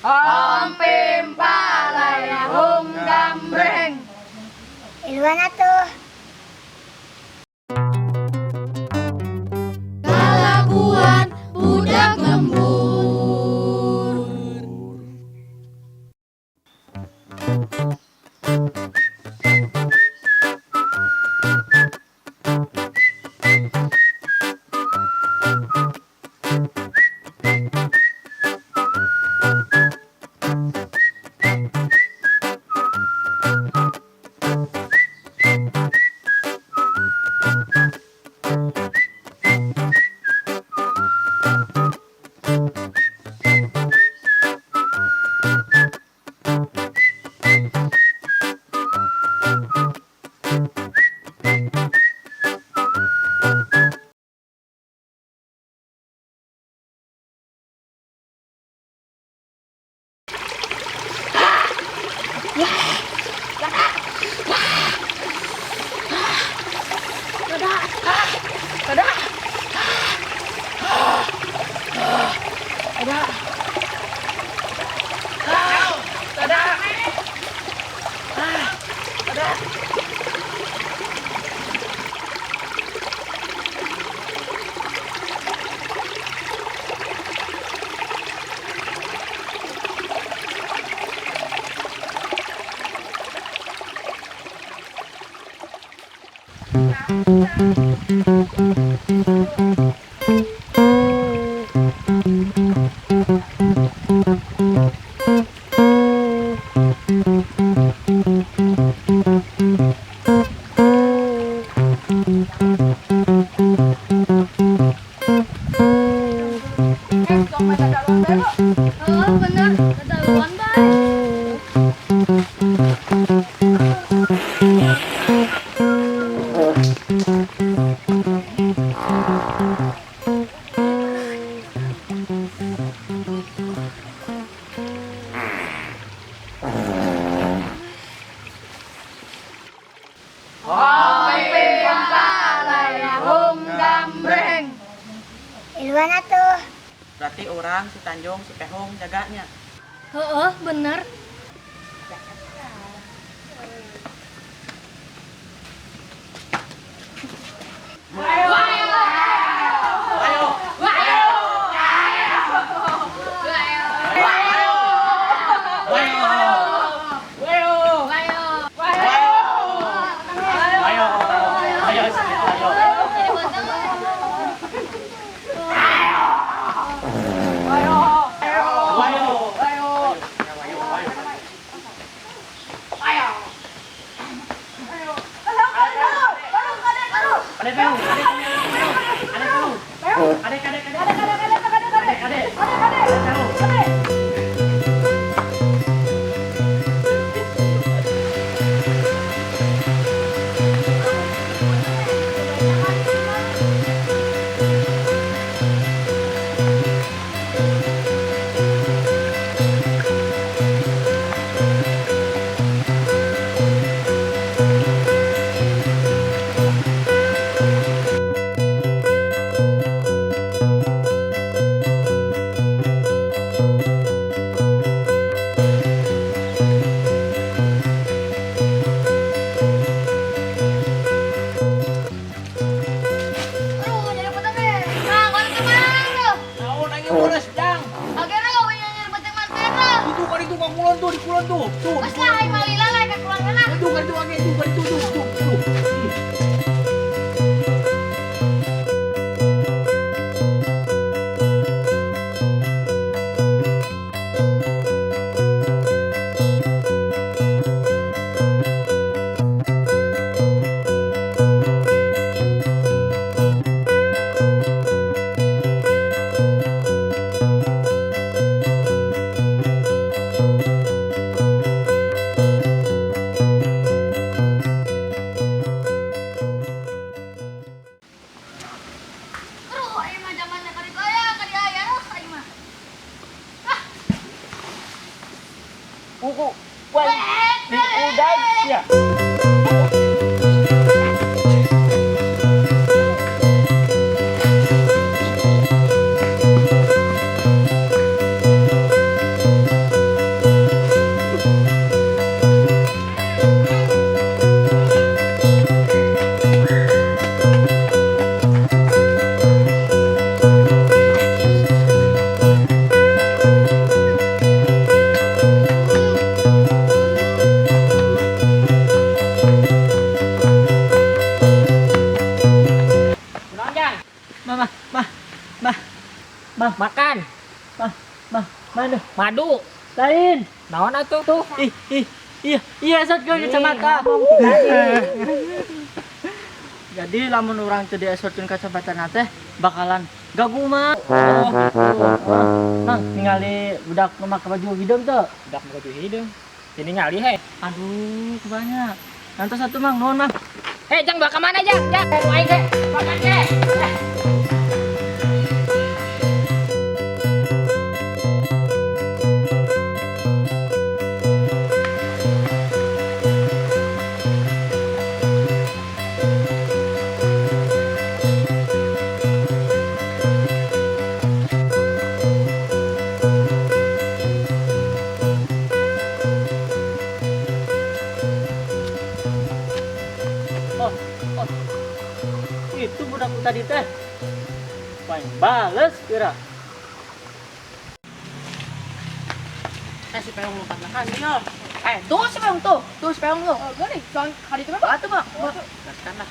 Hompim palay hung gambreng. Iluan atuh. Kalakuan budak lembur. Oh, bener, ketahuan bae. Hompim palay hung gambreng. Iluan atuh. Berarti orang si Tanjung, si Pehong jaganya. Heeh, bener. Ayo. Ayo. Ayo. Ayo. Ayo. Aduh, jadi petang deh. Nah, kalau kemana tuh? Naon aing bodas jang. Akhirnya kau yang nyari petang mantera. Itu kan itu ka kulon tuh di kulon tuh. Tuh. Pas lah, aing malila lah ke kulon mana? Itu kan itu angin tuh kan itu tuh tuh tuh. Aduh, aing mah zamannya kali aya, kali aya lah aing mah. Kuku. Wah, di udah ya. Naon? Madu. Lain. Naon atuh tuh? Ih, ih, iya, iya esotkeun kacamata. Jadi lamun urang teu diesotkeun kacamata teh bakalan gagu mah. Oh, gitu. Mang, ningali budak nu make baju hideung teu? Budak make baju hideung. Ini ngali he. Aduh, kebanyak. Nanti satu mang, nuhun mang. Eh, jang bakal mana jang? Jang, mau aing ge. Makan ge. Oh, oh. Itu budak tadi teh. Paling bales kira. Eh, si Peong lompat makan dia. Eh, tuh si Peong tuh. Tuh si Peong tuh. Oh, gini, soal hari itu mah. Atuh, Bang. Gaskan lah.